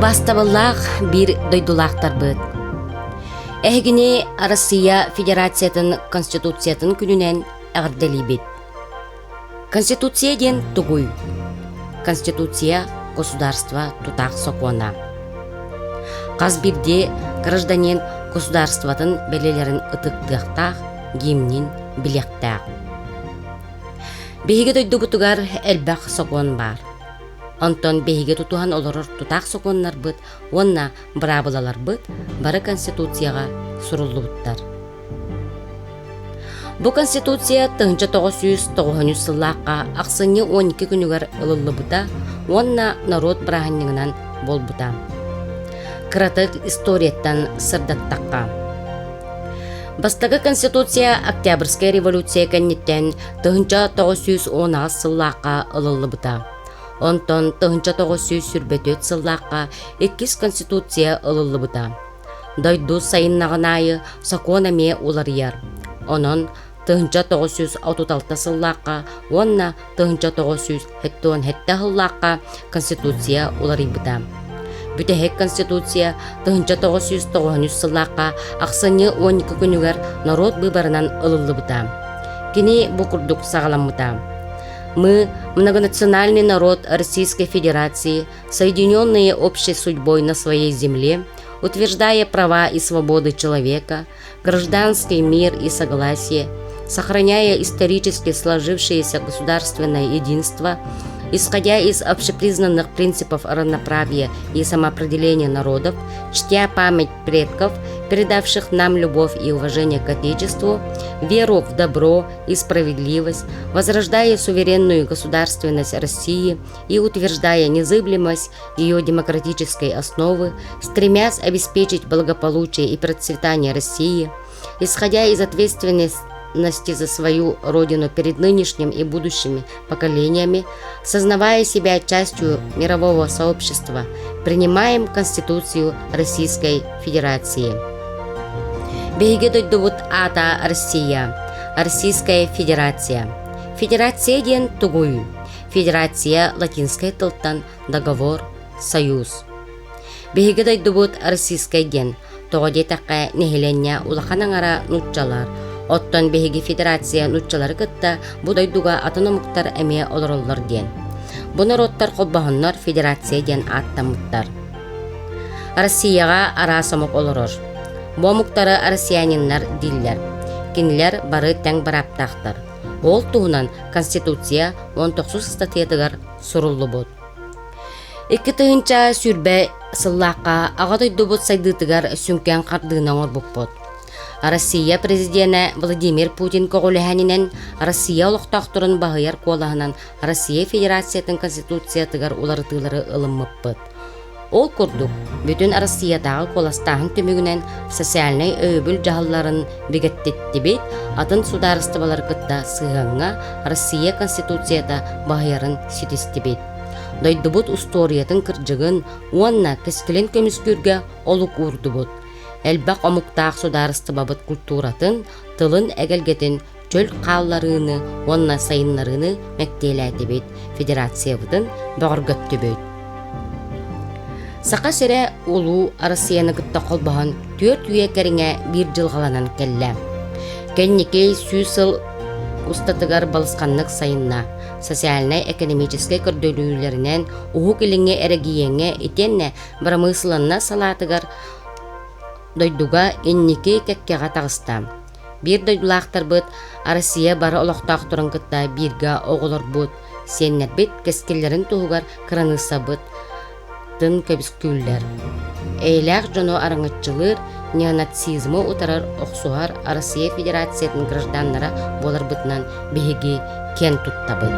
Убаастабыллаах биир дойдулаахтарбыт! Эһигини Арассыыйа Федерациятын Конституциятын күнүнэн эҕэрдэлиибит! Конституция диэн тугуй? Конституция государство тутаах сокуона. Хас биирдии гражданин государствотын бэлиэлэрин ытыктыахтаах, гимнин билиэхтээх. Биһиги дойдубутугар элбэх сокуон баар. Онтон биһиги тутуһан олорор тутаах сокуоннарбыт уонна быраабылаларбыт бары Конституцияҕа суруллубуттар. Бу Конституция 1993 сыллаахха ахсынньы 12 күнүгэр ылыллыбыта уонна норуот бырааһынньыгынан буолбута. Кыратык историяттан сырдаттахха. Бастакы Конституция Октябрьскай революция кэнниттэн 1918 сыллаахха ылыллыбыта. Онтон 1924 сыллаахха иккис Конституция ылыллыбыта. Дойду сайыннаҕын аайы сокуон эмиэ уларыйар. Онон 1936 сыллаахха уонна 1977 сыллаахха Конституция уларыйбыта. Бүтэһик Конституция 1993 сыллаахха ахсынньы 12 күнүгэр норуот быыбарынан ылыллыбыта. Кини бу курдук саҕаламмыта. Мы, многонациональный народ Российской Федерации, соединенные общей судьбой на своей земле, утверждая права и свободы человека, гражданский мир и согласие, сохраняя исторически сложившееся государственное единство, исходя из общепризнанных принципов равноправия и самоопределения народов, чтя память предков, передавших нам любовь и уважение к Отечеству, веру в добро и справедливость, возрождая суверенную государственность России и утверждая незыблемость ее демократической основы, стремясь обеспечить благополучие и процветание России, исходя из ответственности за свою родину перед нынешним и будущими поколениями, сознавая себя частью мирового сообщества, принимаем Конституцию Российской Федерации. Биһиги дойдубут аата Россия, Российская Федерация. Федерация диэн тугуй? Федерация латинскай тылтан договор, союз. Биһиги дойдубут Российскай диэн, тоҕо диэтэххэ нэһилиэнньэ улахан аҥара нууччалар, оттон биһиги федерация нууччалары кытта бу дойдуга атын омуктар эмиэ олороллор диэн. Бу норуоттар холбоһоннор федерация диэн ааттаммыттар. Россияҕа араас омук олорор. Бу омуктары россияниннар дииллэр. Кинилэр бары тэҥ бырааптаахтар. Ол туһунан Конституция 19 ыстатыйатыгар суруллубут. 2020 сыллаахха Аҕа дойдубут сайдыытыгар сүҥкэн хардыыны оҥорбуппут. Россия президенэ Владимир Путин көҕүлэһэнинэн Россия олохтоохторун баһыйар куолаһынан Россия Федерациятын Конституциятыгар уларытыылары ылыммыппыт. Ол курдук, бүтүн Арассыыйатааҕы куоластааһын түмүгүнэн социальнай өйөбүл дьаһалларын бигэргэттибит, атын судаарыстыбалары кытта сыһыаҥҥа Россия Конституцията баһыйарын ситистибит. Дойдубут устуоруйатын кырдьыгын уонна кэскилин көмүскүүргэ олук уурдубут. Элбэх омуктаах судаарыстыбабыт культуратын, тылын эгэлгэтин чөл хаалларыыны уонна сайыннарыыны мэктиэлээтибит, федерациябытын бөҕөргөттүбүт. Саха сирэ Улуу Арассыыйаны кытта холбоһон түөрт үйэ кэриҥэ биир дьылҕаланан кэллэ. Кэнники сүүс сыл устатыгар балысханнык сайынна. Социальнай-экономическай көрдөрүүлэринэн Уһук Илиҥҥи эрэгийиэҥҥэ итиэннэ бырамыысыланнас салаатыгар дойдуга инники кэккэҕэ таҕыста. Биир дойдулаахтарбыт Россия бары олохтоохторун кытта бииргэ оҕолорбут, сиэннэрбит кэскиллэрин туһугар кыраныыссабыт тын көмүскүүллэр. Эйэлээх дьону араҥаччылыыр, неонацизмы утарар охсуһар Россия Федерациятын гражданнара буоларбытынан биһиги киэн туттабыт.